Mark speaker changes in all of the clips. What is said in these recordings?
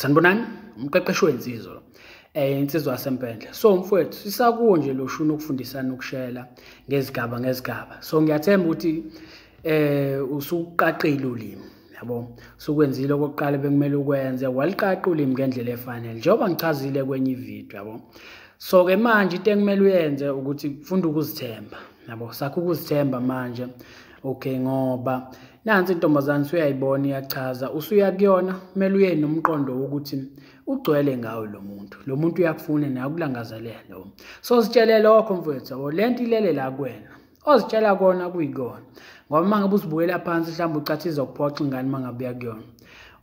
Speaker 1: Sanibonani, umqeqeshi wensizwa lo. Insizwa yaseMpendle. So mfowethu, sisakuwo nje lo shuni ukufundisana ukushela ngezigaba ngezigaba. So ngiyathemba ukuthi usuqaqile ulimi, yabo. Usukwenzile okokuqala bekumele ukwenze, waliqaqa ulimi ngendlela efanele. Njengoba ngichazile kwenye ivideo, yabo. So ke manje into ekumele uyenze ukuthi funda ukuzithemba, yabo. Sakho ukuzithemba manje. Okay, ngoba nansi intombazane usuyayibona iyachaza, usuya kuyona kumele uye nomqondo wokuthi ugcwele ngawe lo muntu. Lo muntu uyakufuna nawe ukulangazelela lo. So sitshele lokho mfowethu, yabo, lento ilele la kuwena. Ozitshela kona kuyikona. Ngoba mangabe uzibukela phansi mhlawumbe ucathi izokuphoxa ingane mangabe uya kuyona.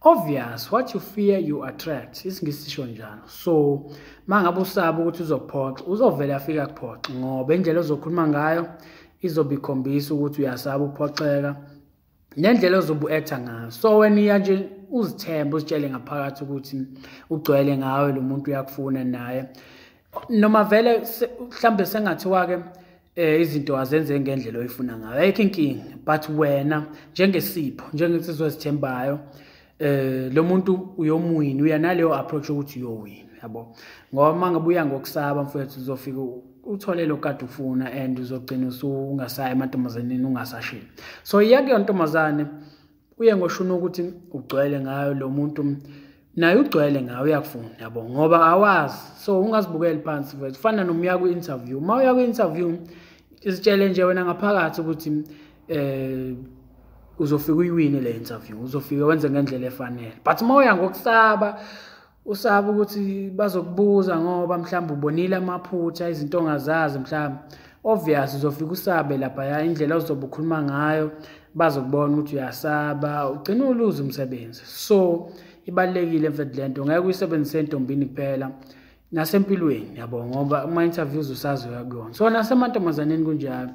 Speaker 1: Obvious, what you fear you attract. Isingisi sisho njalo. So mangabe usaba ukuthi uzokuphoxa, uzovela afika kuphoxa ngoba indlela ozokhuluma ngayo izobe ikhombisa ukuthi uyasaba ukuphoxeka nendlela ozobe u-acta ngayo. So wena iya nje uzithembe, uzitshele ngaphakathi ukuthi ugcwele ngawe lo muntu uyakufuna naye. Noma vele mhlambe sengathiwa ke izinto azenze ngendlela oyifuna ngayo, ayikho inkinga, but wena njengesipho, njengensizwa ezithembayo, lo muntu uyomwina, uya naleyo approach ukuthi uyowina, yabo. Ngoba mangabe uya ngokusaba mfowethu uzofika uthole lo kade ufuna and uzogcina usungasaya emantombazaneni ungasashini. So iya kuyo ntombazane uye ngoshuna ukuthi ugcwele ngayo lo muntu, naye ugcwele ngayo uyakufuna, yabo, ngoba awazi. So ungazibukeli phansi mfowethu. Fana noma uya ku-interview, uma uya ku-interview izitshele nje wena ngaphakathi ukuthi uzofika uyiwine le interview, uzofika wenze ngendlela efanele. But uma uya ngokusaba, usaba ukuthi bazokubuza ngoba mhlawumbe ubonile amaphutha, izinto ongazazi mhlawumbe, obvious uzofika usabe lapha, indlela ozobe ukhuluma ngayo bazokubona ukuthi uyasaba, ugcina uluze umsebenzi. So ibalulekile mfethu lento, ngeke uyisebenzise entombini kuphela, nasempilweni, yabo, ngoba uma interviews usazoya kuyona. So nasemantombazaneni kunjalo.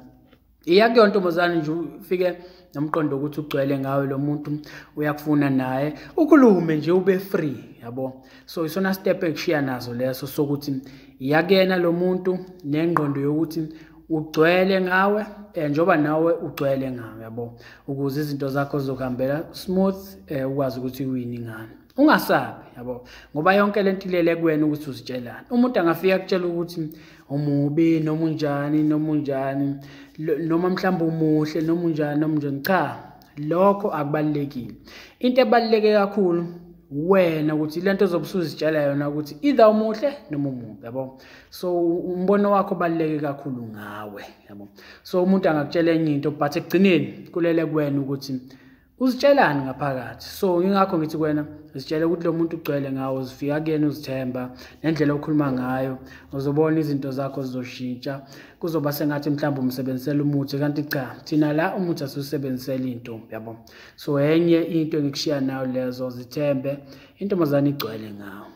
Speaker 1: Iya kuyo ntombazane nje ufike nomqondo ukuthi ugcwele ngawe lo muntu uyakufuna naye, ukhulume nje ube free, yabo. So isona step ekushiya nazo leso sokuthi iya kuyena lo muntu nengqondo yokuthi ugcwele ngawe, njengoba nawe ugcwele ngawe, yabo, ukuze izinto zakho zizokuhambela smooth, ukwazi ukuthi uwine ingane. Ungasabi, yabo, ngoba yonke lento ilele kuwena ukuthi uzitshelani. Umuntu angafika akutshela ukuthi umubi noma unjani noma unjani, noma mhlawumbe umuhle noma unjani noma unjani, cha, lokho akubalulekile. Into ebaluleke kakhulu wena ukuthi lento ozobe usuzitshela yona ukuthi either umuhle noma umubi, yabo. So umbono wakho ubaluleke kakhulu ngawe, yabo. So umuntu angakutshela enye into but ekugcineni kulele kuwena ukuthi uzitshelani ngaphakathi. So ingakho ngithi kuwena uzitshele ukuthi lo muntu ugcwele ngawe, uzifika kuyena uzithemba nendlela okhuluma ngayo, uzobona izinto zakho zizoshintsha, kuzoba sengathi mhlawumbe umsebenzisela umuthi, kanti cha, thina la umuthi asiwusebenziseli intombi, yabo. So enye into engikushiya nayo lezo, zithembe, intombazane igcwele ngawe.